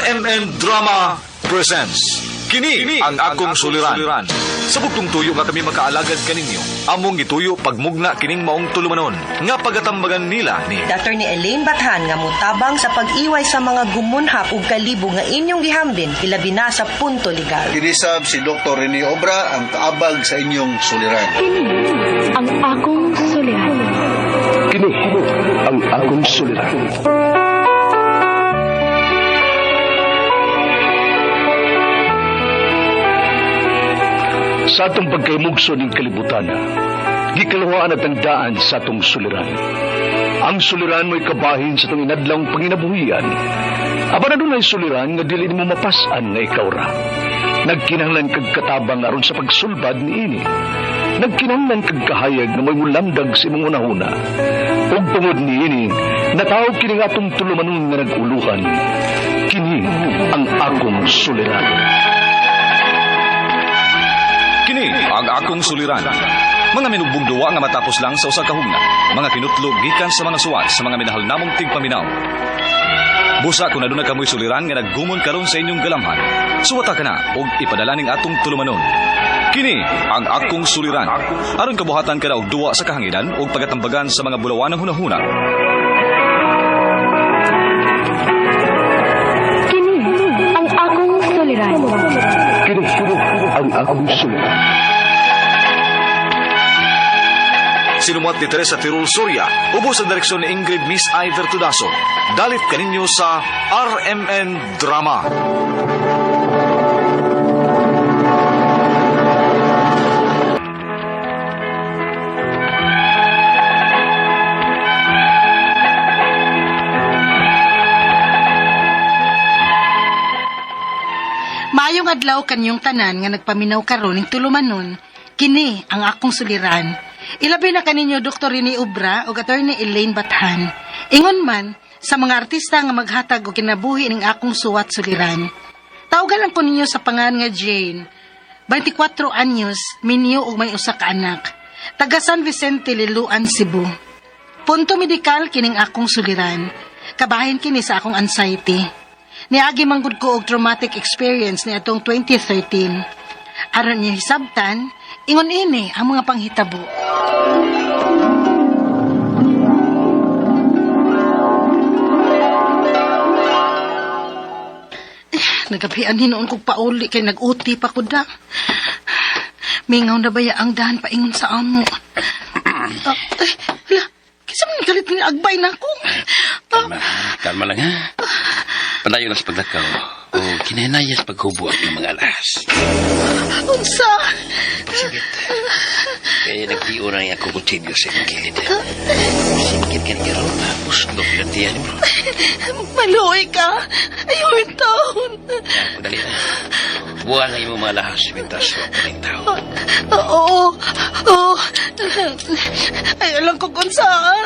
RMN Drama presents Kini ang akong suliran. Sa bugtong tuyo nga kami makaalagad kaninyo, among gituyo pagmugna kining maong tulumanon nga pagatambagan nila ni Attorney Elaine Bathan nga mutabang sa pag-iway sa mga gumunhap ug kalibog nga inyong gihambin ilabi na sa punto legal. Kinisab si Dr. Rene Obra ang kaabag sa inyong suliran. Kini ang akong suliran. Kini ang akong suliran. Sa atong pagkaymugso ning kalibutan, gikaluhaan at ang daan sa atong suliran. Ang suliran mo'y kabahin sa atong inadlawng panginabuhian. Apan adunay suliran nga dili nimo mapas-an nga ikaw ra. Nagkinahanglan kag katabang aron sa pagsulbad niini. Nagkinahanglan kag kahayag nga mo'y mulamdag sa imong hunahuna. Ug tungod niini, natawag kini nga atong tulumanon nga nag-uluhan. Kini ang akong suliran. Kini ang akong suliran. Mga minugbong duwa nga matapos lang sa usa ka hugna. Mga kinutlog gikan sa mga suwat sa mga minahal namong tigpaminaw. Busa kung aduna kamoy suliran nga naggumon karon sa inyong galamhan. Suwata ka na og ipadala ning atong tulumanon. Kini ang akong suliran. Aron kabuhatan ka na og duwa sa kahanginan ug pagatambagan sa mga bulawanang hunahuna. Kini ang akong suliran. Kini ang akong suliran. Sinumuat ni Teresa Tirul Soria, ubos sa direksyon ni Ingrid Miss Iver Tudaso. Dalit kaninyo sa RMN Drama. Maayong adlaw kanyong tanan nga nagpaminaw karon ning tulumanon, kini ang akong suliran. Ilabi na kaninyo Dr. Rene Obra ug Attorney Elaine Bathan. Ingon man sa mga artista nga maghatag og kinabuhi ning akong suwat suliran. Tawgan lang ko ninyo sa pangan nga Jane. 24 anyos, minyo ug may usa ka anak. Taga San Vicente, Liloan, Cebu. Punto medikal kining akong suliran. Kabahin kini sa akong anxiety. Niagi man gud ko og traumatic experience ni atong 2013. Aron niya hisabtan, ingon ini ang mga panghitabo. Nagapian hinuon kog pauli kay nag-uti pa ko da. Mingaw na baya ang dahan paingon sa amo. Ay, hala, kinsa man galit ni agbay na ako. Kalma, kalma lang ha. Padayon na sa paglakaw. O kinahinaya sa paghubo ang mga alas. Unsa? Pasigit. Kaya nagtiyo na ako kutsilyo sa imong kilid. Sigit ka ni Garo, tapos dopilantiyan mo. Maluoy ka. Ayaw yung taon. Yan, dali na. Buwan na imong mga lahas, pintas wa pa rin tao. Oo. Oo. Ay, alam ko kung saan.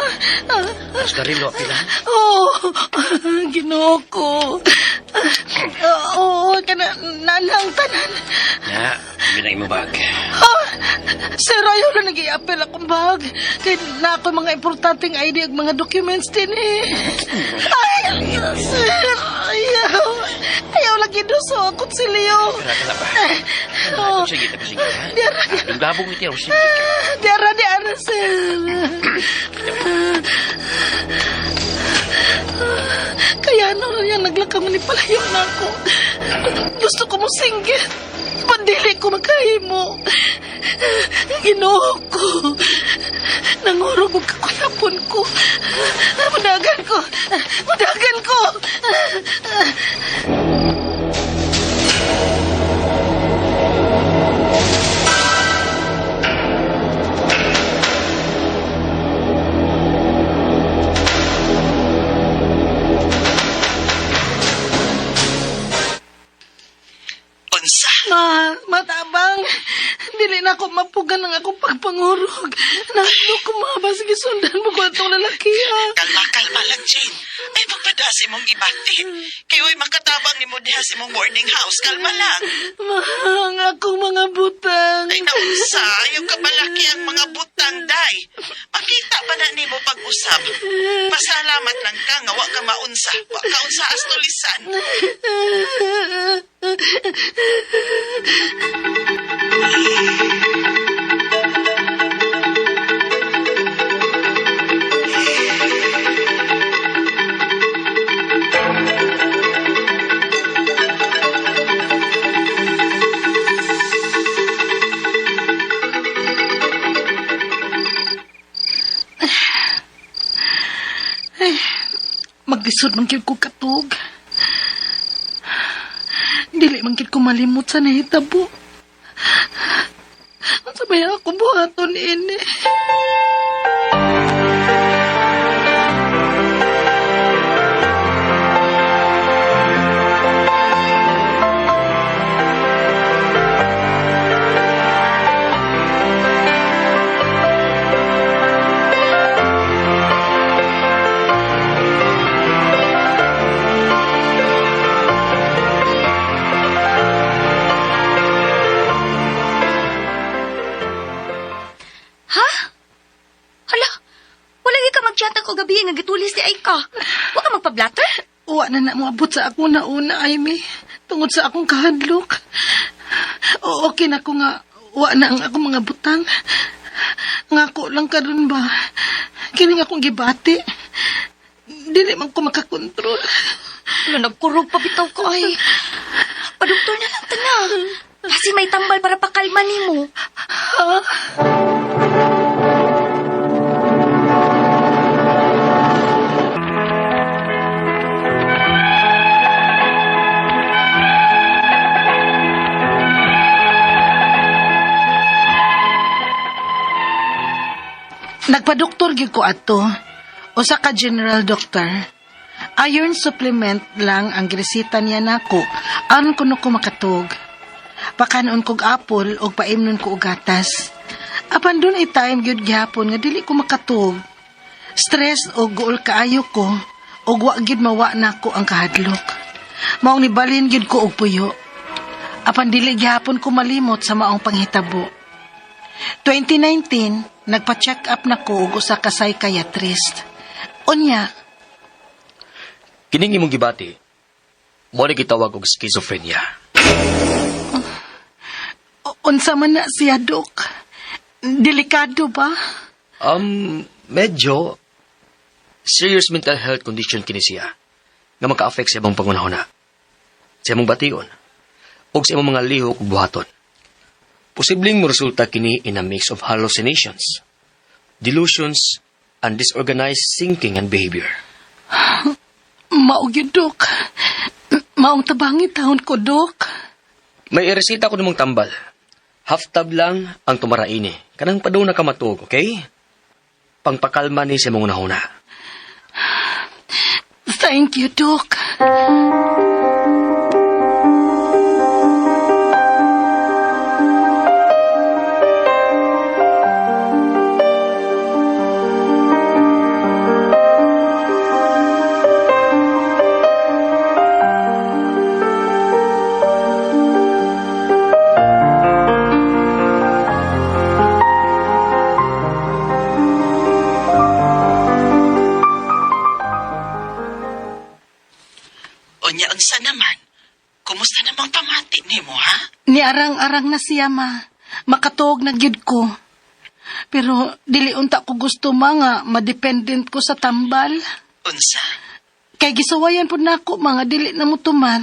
Mas karilo, pila. Oo. Ginoo ko. Oo, kana nanang tanan. Ya, bilang imong bag. Ah, sir, ayaw na nag-i-appel akong bag. Kaya na ako mga importanteng ID ug mga documents din eh. Ay, sir, ayaw. Ayaw lagi doso ako si Leo. Tara, tara pa. Oh. Sige, sige, ha? Diara, diara. Yung gabong iti, sige. Diara, diara, sir. Kaya ano na yan, naglakaw ni palayo na ako. Gusto ko mo singgit. Pandili ko makahimo. Ginoo ko. Nangurog og kakuyapon ko. Mudagan ko. Mudagan ko. Unsa? Ma, matabang. Dili na ako mapugan ang akong pagpangurog. Nahadlok ko ma, basig sundan mo ko atong lalaki ha. Kalma, kalma lang, Jane. Ay, magpada si mong ibati. Kay uy, makatabang ni mo diha si mong boarding house. Kalma lang. Ma, ang akong mga butang. Ay, naunsa. Ayaw ka malaki ang mga butang, day. Makita ba na nimo pag-usap? Pasalamat lang ka nga wa ka maunsa. Wa ka unsa astulisan. Lisod man gyud ko katog. Dili man gyud ko malimot sa nahitabo. Unsa ba yung akong buhaton ini? Ha? Hala, wala gyud ka mag-chat ako gabi nga gitulis di ay ka. Wa ka magpa-blatter? Wa na na moabot sa akong nauna, Amy. Tungod sa akong kahadlok. O, okay na ko nga, wa na ang akong mga butang. Ngako lang karon ba? Kini nga akong gibati. Dili man ko makakontrol. Hala, nagkurog pa bitaw ko ay. Paduktor na lang ta na. Kasi may tambal para pakalma nimo. Ha? Nagpadoktor gyud ko ato. Usa ka general doctor. Iron supplement lang ang gireseta niya nako aron kuno ko makatug. Pakanon kog apple og paimnon ko og gatas. Apan dun ay time gyud gihapon nga dili ko makatug. Stress og guol kaayo ko og wa gyud mawa nako ang kahadlok. Maong nibalhin gyud ko og puyo. Apan dili gihapon ko malimot sa maong panghitabo. 2019, nagpa-check up na ko og usa ka psychiatrist. Unya, Kining imong gibati, mo ni gitawag og schizophrenia. Unsa man na siya, Dok? Delikado ba? Medyo serious mental health condition kini siya nga maka-affect sa imong pangunahuna, sa imong bation, ug sa imong mga lihok ug buhaton. Posibleng moresulta kini in a mix of hallucinations, delusions, and disorganized thinking and behavior. Mao gyud, Dok. Maong tabangi taon ko, Dok. May iresita ko nimong tambal. Half tab lang ang tumara ini. Kanang padung na ka matuog, okay? Pangpakalma ni sa imong hunahuna. Thank you, Dok. Unya, unsa naman? Kumusta namang pamati nimo, ha? Niarang-arang na siya, ma. Makatuog na gyud ko. Pero dili unta ko gusto, ma, nga madependent ko sa tambal. Unsa? Kay gisuwayan pud nako, mga dili na mo tumar.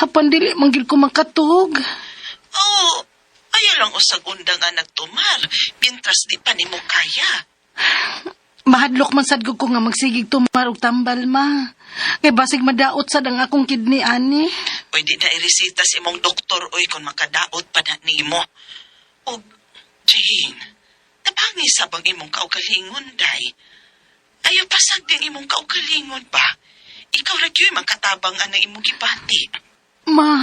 Hapan dili man gyud ko makatuog. Oo, ayaw lang usag undang nga nagtumar, mintras di pa nimo kaya. Mahadlok man sad ko nga magsigig tumar og tambal, ma. Kay basig madaot sad ang akong kidney ani. Oy, di na iresita sa imong doktor, oy, kung makadaot pa na nimo. Og, Jane, tabangi sa bang imong kaugalingon, day? Ayaw pasag din imong kaugalingon ba? Ikaw ra gyud makatabang anang imong gibati. Ma,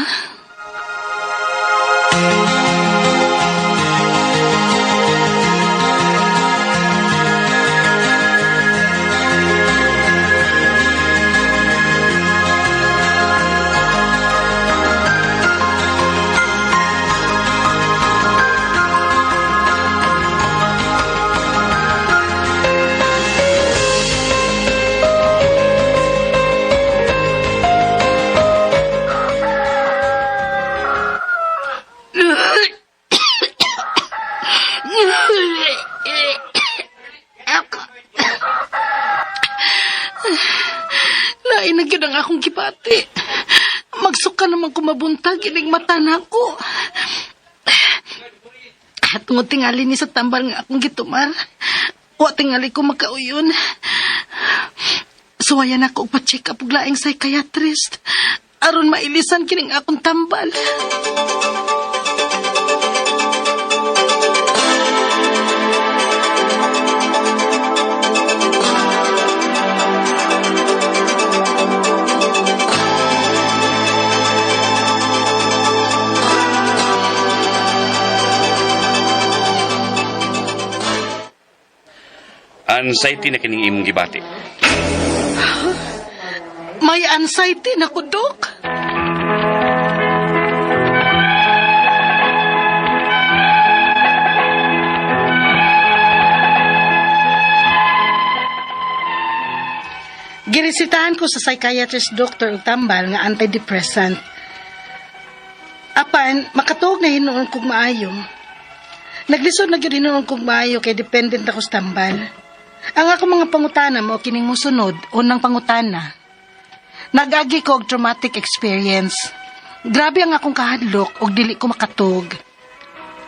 lain na gyud ang akong gibati. Magsuka naman ko mabuntag, inig mata nako. Tungod tingali ni sa tambal nga akong gitumar. Wa tingali ko makauyon. Suwayan ako og pa-check up og laing psychiatrist aron mailisan kining akong tambal. Anxiety na kining imong gibati. May anxiety na ko, Dok. Giresetahan ko sa psychiatrist doctor og tambal nga antidepressant. Apan, makatuog na hinuon kog maayo. Naglisod na gyud hinuon kog maayo kay dependent ako sa tambal. Ang ako mga pangutana mao kining mosunod, unang pangutana. Nag-agi ko og traumatic experience. Grabe ang akong kahadlok og dili ko makatug.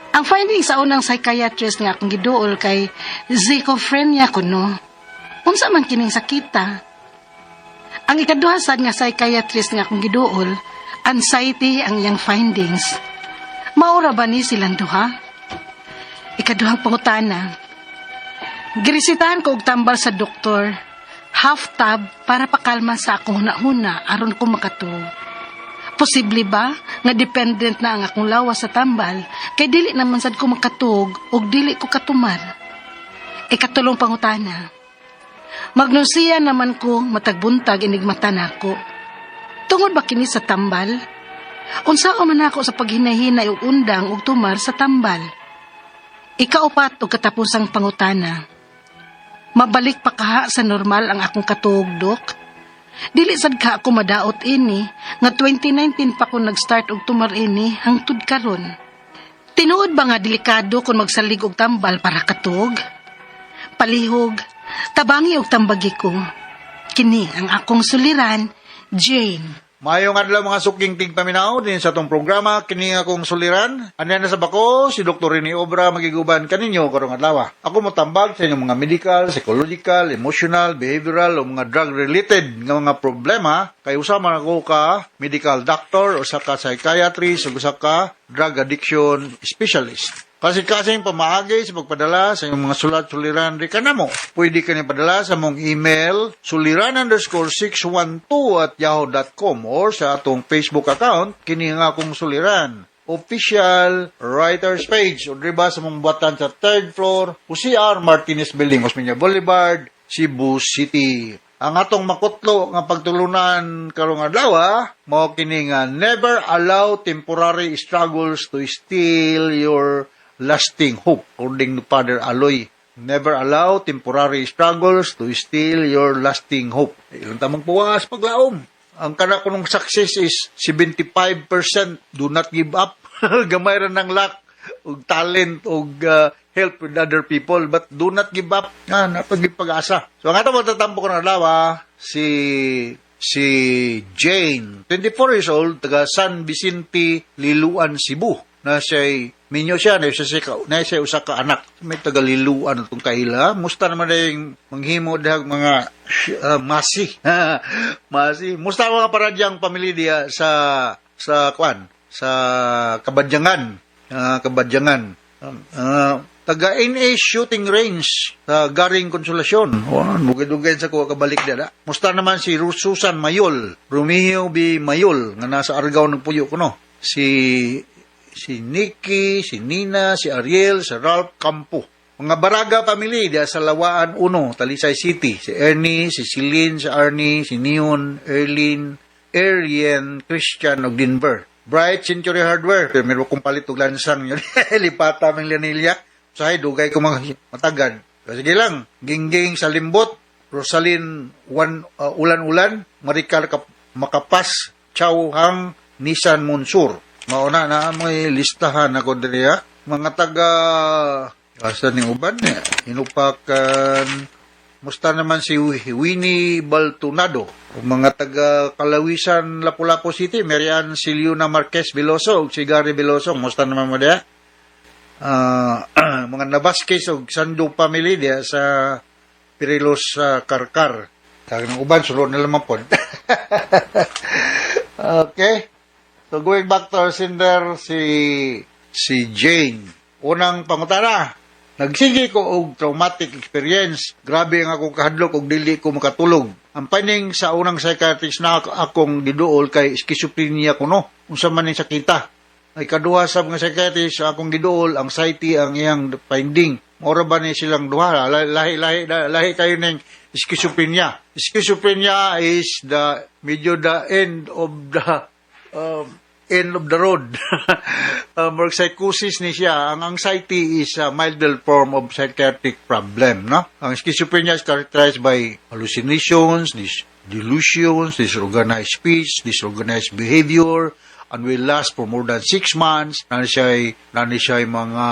Ang finding sa unang psychiatrist nga akong giduol kay schizophrenia kuno. Unsa man kining sakita? Ang ikaduha sad nga psychiatrist nga akong giduol, anxiety ang iyang findings. Maura ba ni silang duha? Ikaduhang pangutana. Giresetahan ko og tambal sa doktor, half tab para pakalma sa akong hunahuna aron ko makatuog. Posible ba nga dependent na ang akong lawas sa tambal kay dili naman sad ko makatuog og dili ko katumar? Ikatulong pangutana. Magnusiya naman ko matagbuntag inigmata nako. Tungod ba kini sa tambal? Unsa man ako sa paghinahinay og undang og tumar sa tambal? Ikaupat og katapusang pangutana. Mabalik pa kaha sa normal ang akong katuog, Dok? Dili sad ka ako madaot ini, nga 2019 pa ko nag-start og tumar ini hangtod karon. Tinuod ba nga delikado kung magsalig og tambal para katuog? Palihog, tabangi og tambagi ko. Kini ang akong suliran, Jane. Maayong adlaw mga suking tigpaminaw din sa atong programa kini akong suliran. Aniya na sa bako si Dr. Rene Obra magiguban kaninyo karong adlaw. Ako motambag sa inyong mga medical, psychological, emotional, behavioral o mga drug related nga mga problema kay usa man ako ka medical doctor, usa ka psychiatrist ug usa ka drug addiction specialist. Kasing-kasing pamaagi sa pagpadala sa inyong mga sulat suliran di kanamo. Pwede ka ni padala sa mong email suliran_612@yahoo.com or sa atong Facebook account kini nga akong suliran official writers page o diba sa mong buhatan sa third floor Jose R. Martinez Building, Osmeña Boulevard, Cebu City. Ang atong makutlo nga pagtulunan karong adlaw mao kini nga never allow temporary struggles to steal your lasting hope, according to Father Aloy. Never allow temporary struggles to steal your lasting hope. Ilang tamang puwas paglaom. Ang kana kunong success is 75% do not give up. Gamay ra ng luck ug talent ug help with other people, but do not give up. Ah, napagipag-asa. So ang atong matatampo ko ng adlaw si Jane, 24 years old, taga San Vicente, Liluan, Cebu. Na siya'y minyo siya, na siya usa ka anak. May taga Liluan atong kaila. Musta naman dayong manghimo dahag mga masi. Masi. Musta mga paradyang pamilya diya sa kwan, sa Kabadyangan. Kabadyangan. Taga NA Shooting Range sa Garing Consolacion. Oh, dugay-dugay sa kuha kabalik diya. Musta naman si Susan Mayol, Romeo B. Mayol, nga nasa Argao nagpuyo kuno. Si Nikki, si Nina, si Ariel, si Ralph Campo. Mga Baraga family diya sa Lawaan 1, Talisay City. Si Ernie, si Celine, si Arnie, si Neon, Erlene, Arian, Christian, ug Denver. Bright Century Hardware. Pero meron kong palit og lansang yun. Lipata ng Lanilla. Sahay, dugay ko mga matagad. Sige lang. Gingging sa Limbot, Rosalyn Ulan-Ulan, Maricar Makapas, Chow Hang, Nissan Monsur. Mauna na may listahan ako diri. Mga taga asa ni uban niya. Hinupakan. Musta naman si Winnie Baltunado. Mga taga Kalawisan, Lapu-Lapu City, Marian Siliuna Marquez Veloso ug si Gary Veloso. Musta naman mo diya? Mga Navasquez ug Sando family diya sa Perilos Karkar. Kag ng uban, sulod na lamang po. Okay. So going back to our sender, si Jane. Unang pangutana, nagsige ko og traumatic experience. Grabe ang akong kahadlok og dili ko makatulog. Ang finding sa unang psychiatrist na akong giduol kay schizophrenia kuno. Unsa man ning sakita. Ay kaduha sa mga psychiatrist sa akong giduol, anxiety ang iyang finding. Mora ba ni silang duha? Lahi lahi lahi kayo ning schizophrenia. Schizophrenia is the medyo the end of the road. More psychosis ni siya. Ang anxiety is a milder form of psychiatric problem, no? Ang schizophrenia is characterized by hallucinations, delusions, disorganized speech, disorganized behavior, and will last for more than 6 months. Nani siya mga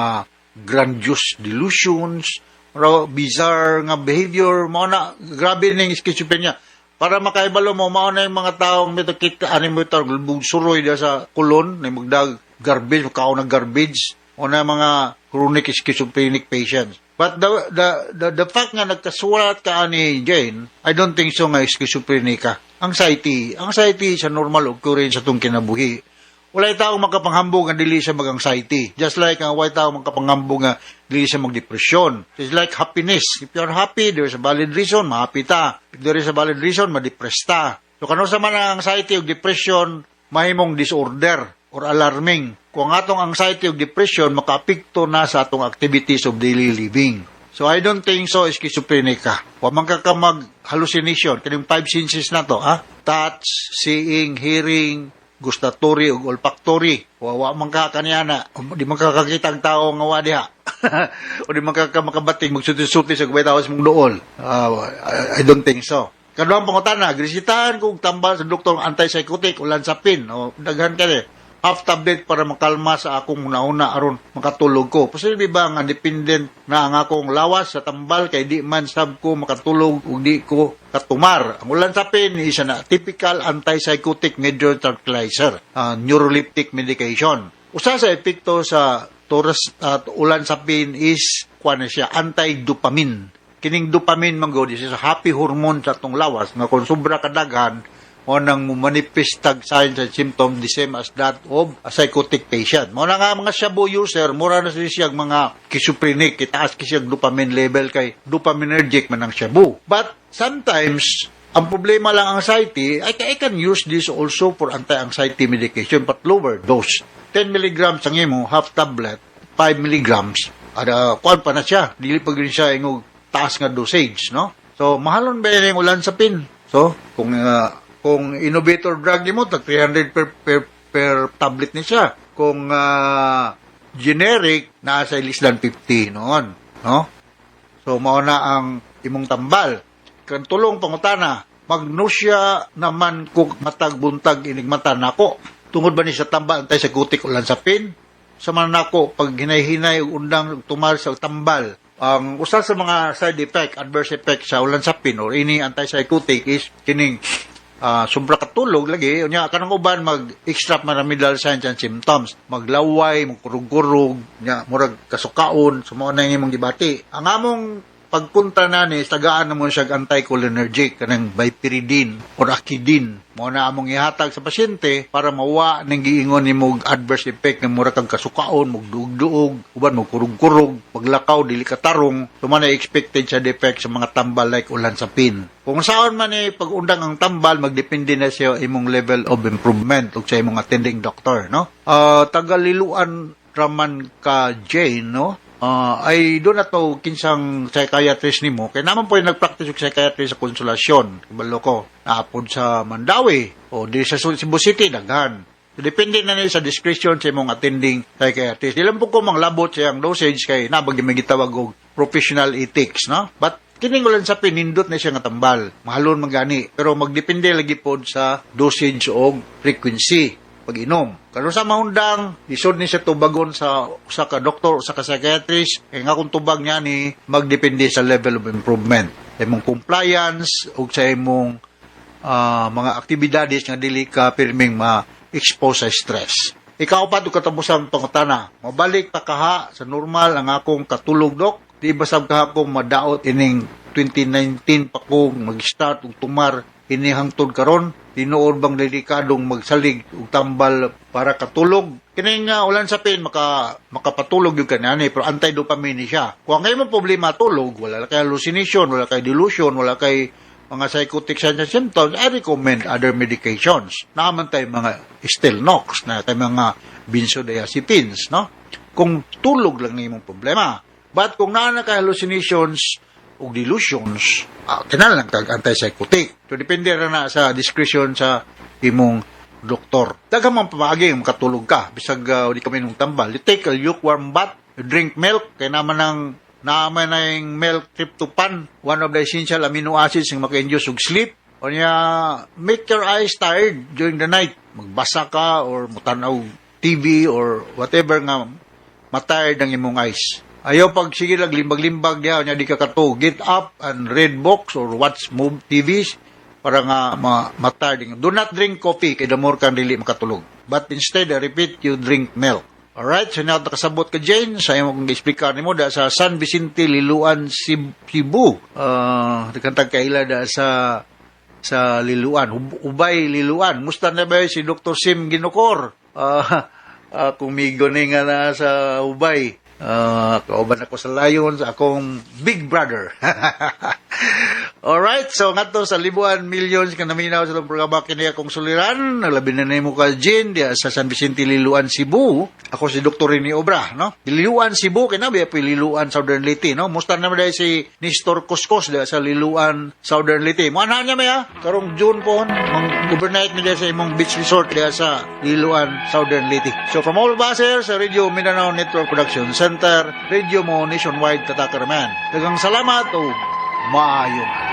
grandiose delusions, raw bizarre nga behavior, mao na grabe ning schizophrenia. Para makaibalo mo, mao na yung mga taong mito kita ani mo ito, suroy diya sa kulon, na magdag garbage, kaon ng garbage, o na mga chronic schizophrenic patients. But the fact nga nagkasulat ka ani Jane, I don't think so nga schizophrenic ka. Anxiety. Anxiety is a normal occurrence sa itong kinabuhi. Walay tao makapanghambog nga dili siya mag-anxiety. Just like ang walay tao makapanghambog nga dili siya mag-depression. It's like happiness. If you're happy, there's a valid reason, ma-happy ta. If there is a valid reason, ma-depress ta. So kano sa man ang anxiety o depression, mahimong disorder or alarming. Kung ang atong anxiety o depression, makaapekto na sa atong activities of daily living. So I don't think so schizophrenic ka. Wa man ka mag-hallucination, kining five senses na to, ha? Touch, seeing, hearing, gustatory ug olfactory. Wa man ka kaniya na, di man ka kakita ang tao nga wa diha. O di man ka makabating magsuti-suti sa gubay tawas mong duol. I don't think so. Kaduhang pangutana, giresetahan ko og tambal sa doktor antipsychotic olanzapine. O daghan ka half tablet para makalma sa akong una-una aron makatulog ko. Posible ba nga dependent na ang akong lawas sa tambal kay di man sab ko makatulog ug di ko katumar? Ang olanzapine is an typical antipsychotic major tranquilizer, neuroleptic medication. Usa sa epekto sa Torres at olanzapine is kuan na siya, anti-dopamine. Kining dopamine man gud is a happy hormone sa atong lawas nga kung sobra kadaghan mo nang manifest tag signs and symptoms the same as that of a psychotic patient. Mo na nga mga shabu user, mura na sila siyang mga schizophrenic, kitaas ki siyang dopamine level kay dopaminergic man ang shabu. But sometimes, ang problema lang anxiety, I can use this also for anti-anxiety medication but lower dose. 10 milligrams ang imo, half tablet, 5 milligrams, ada kuan pa na siya, dili pa gyud siya ingog taas nga dosage, no? So, mahalon ba yung olanzapine? So, kung innovator drug nimo tag 300 per tablet ni siya. Kung generic nasa less than 50 noon, no? So mao na ang imong tambal. Kan tulong pangutana, mag-nausea naman ko matag buntag inig mata nako. Tungod ba ni sa tambal antipsychotic olanzapine? Sa man nako pag hinay-hinay ug undang tumar sa tambal. Ang usa sa mga side effect, adverse effect sa olanzapine or ini antipsychotic is kining sobra katulog lagi. Unya kanang uban mag extrapyramidal signs and symptoms, maglaway, magkurug-kurug, nya murag kasukaon. So mao na yung imong gibati. Ang among pagpunta na ni tagaan na mo siya anticholinergic kanang biperiden or akidine. Mao na among ihatag sa pasyente para mawa ning giingon nimo adverse effect nga mura kang kasukaon, mugduog-duog, uban magkurug-kurug, paglakaw dili ka tarong. So man na expected sa effect sa mga tambal like olanzapine. Kung saan man ni pag-undang ang tambal, magdepende na siya imong level of improvement ug sa imong attending doctor, no? Taga Liloan raman ka, Jane, no? Ay do na to kinsang psychiatrist nimo kay naman po yung nagpractice og psychiatrist sa Konsolasyon, kabalo ko naapod sa Mandaue o di sa Cebu City daghan. So, depende na ni sa discretion sa imong attending psychiatrist. Di lang po ko manglabot sa iyang dosage kay nabag may gitawag og professional ethics, no? But kining olanzapine, nindot na siya nga tambal. Mahalon man gani, pero magdepende lagi pod sa dosage og frequency pag-inom. Karon sa mahundang, isod ni siya tubagon sa usa ka doktor, usa ka psychiatrist, kay nga kung tubag niya ni magdepende sa level of improvement. Sa imong compliance ug sa imong mga aktibidades nga dili ka pirming ma-expose sa stress. Ikaw pa katapusang pangutana. Mabalik pa kaha sa normal ang akong katulog, dok? Di ba sab kaha kong madaot ining 2019 pa ko mag-start og tumar ini hangtod karon. Tinuod bang delikadong magsalig og tambal para katulog? Kini nga olanzapine, makapatulog yung kanani, pero anti-dopamine ni siya. Kung ang imong problema tulog, wala kay hallucination, wala kay delusion, wala kay mga psychotic signs and symptoms, I recommend other medications. Naa man tay mga Stilnox, naa tay mga benzodiazepines, no? Kung tulog lang na imong problema. But kung naa na kay hallucinations o delusions, kinahanglan kag antipsychotic. So, depende ra na sa discretion sa imong doktor. Daghan man pamaagi nga makatulog ka bisag di ka minom tambal. You take a lukewarm bath, you drink milk, kay naman na yung milk tryptophan, one of the essential amino acids nga maka-induce og sleep. O niya, make your eyes tired during the night. Magbasa ka or mutanaw TV or whatever nga ma-tired ang imong eyes. Ayaw pag sige lang limbag-limbag diha nya di ka katulog. Get up and read books or watch move TVs para nga ma-tired. Do not drink coffee kay the more kang dili makatulog. But instead, I repeat, you drink milk. Alright, so na nakasabot ka, Jane, sa imong explicar nimo da sa San Vicente, Liloan, Cebu. Daghan kaila da sa Liloan, Ubay, Liloan. Musta na ba si Dr. Sim Ginukor? Kung migo ni nga na sa Ubay. Kauban ako sa Lions, akong big brother. Alright, so ngadto sa libuan millions ka naminaw sa itong programa, kini akong suliran, labi na nimo ka, Jane, diya sa San Vicente, Liloan, Cebu. Ako si Dr. Rene Obra, no? Liloan, Cebu, kina biya po Liloan, Southern Leyte, no? Musta naman dahil si Nestor Coscos diya sa Liloan, Southern Leyte. Mo niya maya, karong June po, mang overnight mi diya sa imong beach resort diya sa Liloan, Southern Leyte. So from all of us here sa Radio Mindanao Network Production Center, Radio Mo Nationwide, Tatakaraman. Daghang salamat o maayong adlaw.